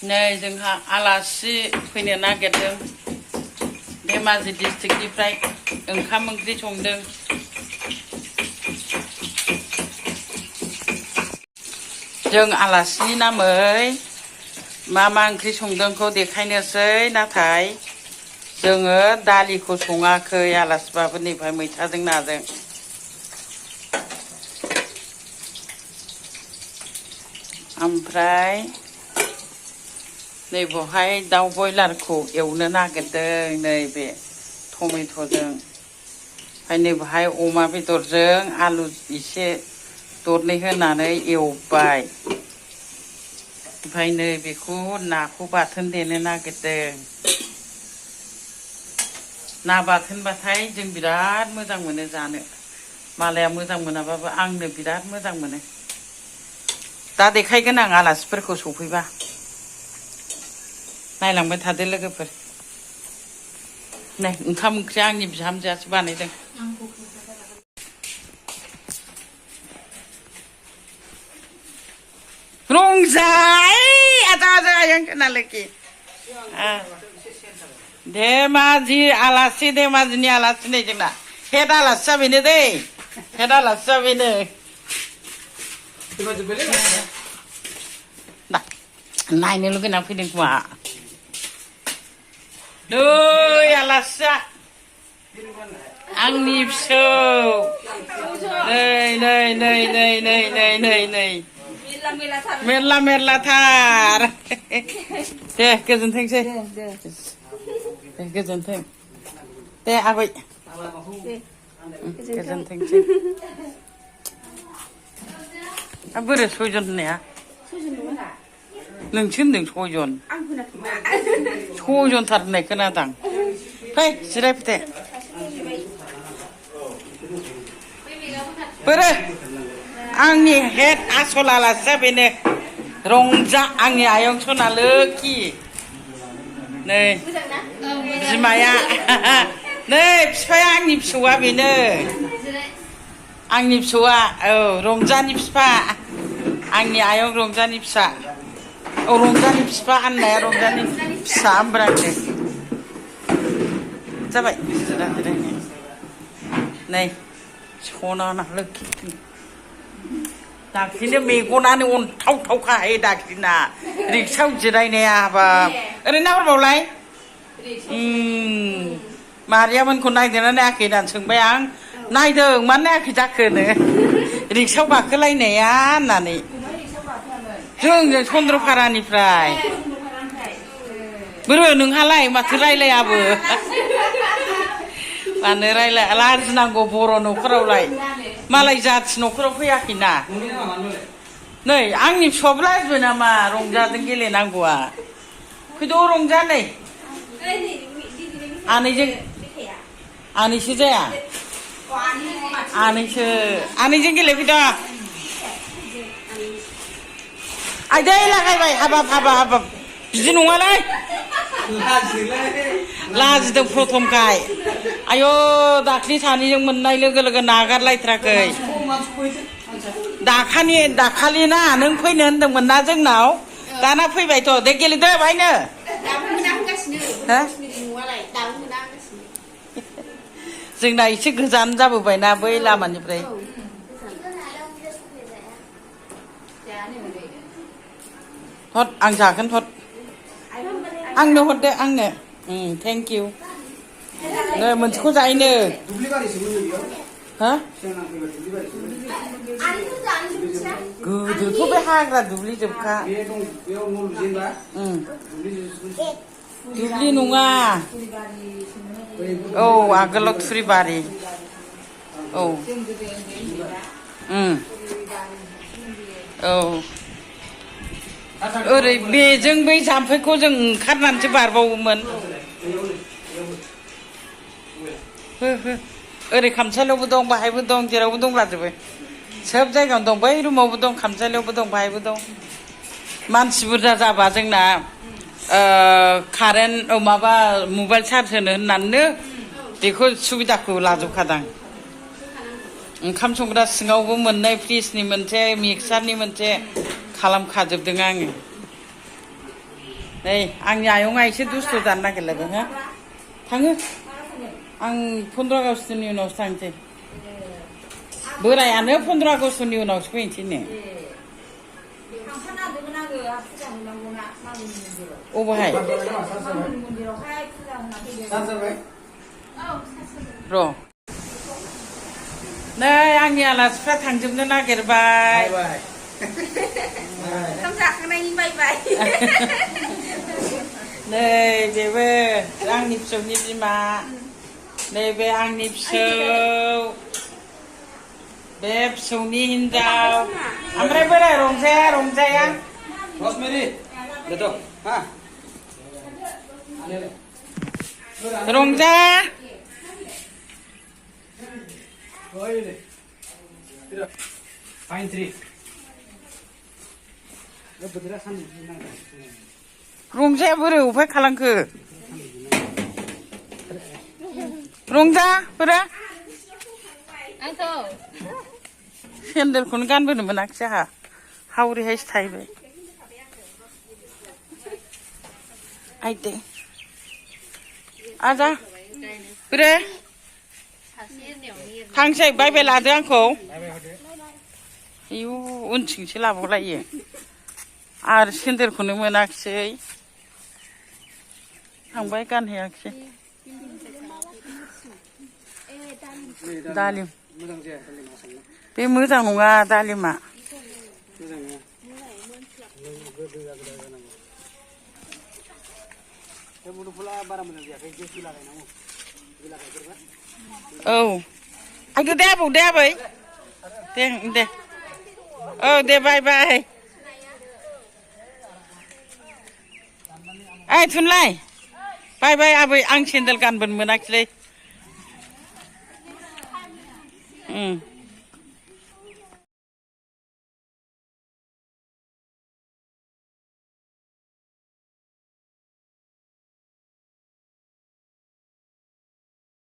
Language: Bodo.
नै जोंहा आलासि फैनो नागिरदों धेमाजि डिस्ट्रिक्टनिफ्राय ओंखाम ओंख्रि संदों जों आलासिनि नामै मा ओंख्रि संदोंखौ देखायनोसै नाथाय जोङो दालिखौ सङाखै आलासिबाबो नैबेहाय मैथाजों नाजों ओमफ्राय नैबेहाय दाउ बयलारखौ एवनो नागिरदों नैबे टमेट'जों ओमफ्राय नैबेहाय अमा बेदरजों आलु एसे दरनै होनानै एवबाय ओमफ्राय नैबेखौ नाखौ बाथोन देनो नागिरदों ना बाथोनबाथाय जों बिराद मोजां मोनो जानो मालाया मोजां मोनाबाबो आंनो बिराद मोजां मोनो दा देखायगोन आं आलासिफोरखौ सफैबा नायलांबाय थादो लोगोफोर नै ओंखाम ओंख्रिया आंनि बिहामजोआसो बानायदों रंजाय आजा yang kenal lagi धेमाजि आलासि धेमाजिनि आलासि नै जोंना हेड आलासिया बेनो दै हेड आलासिया बेनो नायनो लुगैना फैदों खोमा नै आलासिया आंनि फिसौ नै मेरलाथार दे गोजोनथोंसै दे गोजोनथों दे आबै गोजोनथोंसै बोरै सयजन होननाया नोंसो होनदों सयजनथार होननाय खोनादां फै जिरायफैदो बोरो आंनि हेड आसल आलासिया बेनो रंजा आंनि आयं सना लोखि नै बिमाया नै बिफाया आंनि फिसौआ बेनो आंनि फिसौआ औ रंजानि बिफा आंनि आयं रंजानि फिसा औ रंजानि बिफा होननाया रंजानि फिसा होनब्रा आंनो जाबाय जिरायनो नै सना लोखि दाख्लिनो मेगनानो अन्थावथावखाहाय दाख्लिना रिक्सायाव जिरायनाया हाबाब ओरैनो नाहरबावलाय मारियामोनखौ नायदोंना नायाखै होननानै सोंबाय आं नायदों मानो नायाखै जाखोनो रिक्सायाव गाखोलायनाया होननानै जों चन्द्रपारानिफ्राय बोरो नोंहालाय माथो रायलायाबो मानो रायलाया लाजिनांगौ बर' न'खरावलाय मालाय जाथि न'खराव फैयाखैना नै आंनि फिसाबो लाजिबाय नामा रंजाजों गेलेनांगौआ फैद' रंजा नै आनैसो जाया आनैजों गेलेफैद' आयदै लागायबाय हाबाब बिदि नङालै लाजिदों प्रथमखाय आयौ दाख्लि सानैजों मोननाय लोगो लोगो नागारलायथाराखै दाखालि ना नों फैनो होनदोंमोन ना जोंनाव दाना फैबायथ' दे गेलेदो बाहायनो जोंना एसे गोजान जाबोबायना बै लामानिफ्राय हद आं जागोन हद आंनो हरदो आंनो थेंक इउ नै मोनसेखौ जाहैनो गोदोथ' बे हाग्रा दुब्लि जोबखा दुब्लि नङा औ आगोलाव थुरिबारि औ औ ओरै बेजों बै जाम्फैखौ जों ओंखारनानैसो बारबावोमोन ओरै खामसालियावबो दं बाहायबो दं जेरावबो दंलाजोबो सोब जायगायावनो दं बै रुमावबो दं खामसालियावबो दं बाहायबो दं मानसि बुरजा जाबा जोंना कारेन्ट माबा मबाइल चार्ज होनो होननानैनो बेखौ सुबिदाखौ लाजोबखादां ओंखाम संग्रा सिङावबो मोननै फ्रिजनि मोनसे मिक्सारनि मोनसे खालामखाजोबदों आङो नै आंनि आयंआ एसे दुस्थ' जानो नागिरलायबाय हो थाङो आं 15 आगष्टनि उनावसो थांसै बोरायानो 15 आगष्टनि उनावसो फैनोसैनो अबहाय र' नै आंनि आलासिफ्रा थांजोबनो नागिरबाय ओंखाम जाखांनायनि बायबाय नै बेबो आंनि फिसौनि बिमा नैबे आंनि फिसौ बे फिसौनि हिनजाव ओमफ्राय बोराय रंजाया रंजा रंजाया बोरै उफाय खालामखो रंजा बोरा सेन्देलखौनो गानबोनो मोनाखिसै आंहा हावरिहायसो थाहैबाय आइदे आजा बोरे थांसै बायबाय लादो आंखौ आयु उनथिंसो लाबावलायो आरो सेन्देलखौनो मोनाखिसै थांबाय गानहैयाखिसै दालिम बे मोजां नङा दालिमा औ आयौ दे आबौ दे आबै दे औ दे बाय बाय ओइ थुनलाय बाय बाय आबै आं सेन्देल गानबोनो मोनाखिसै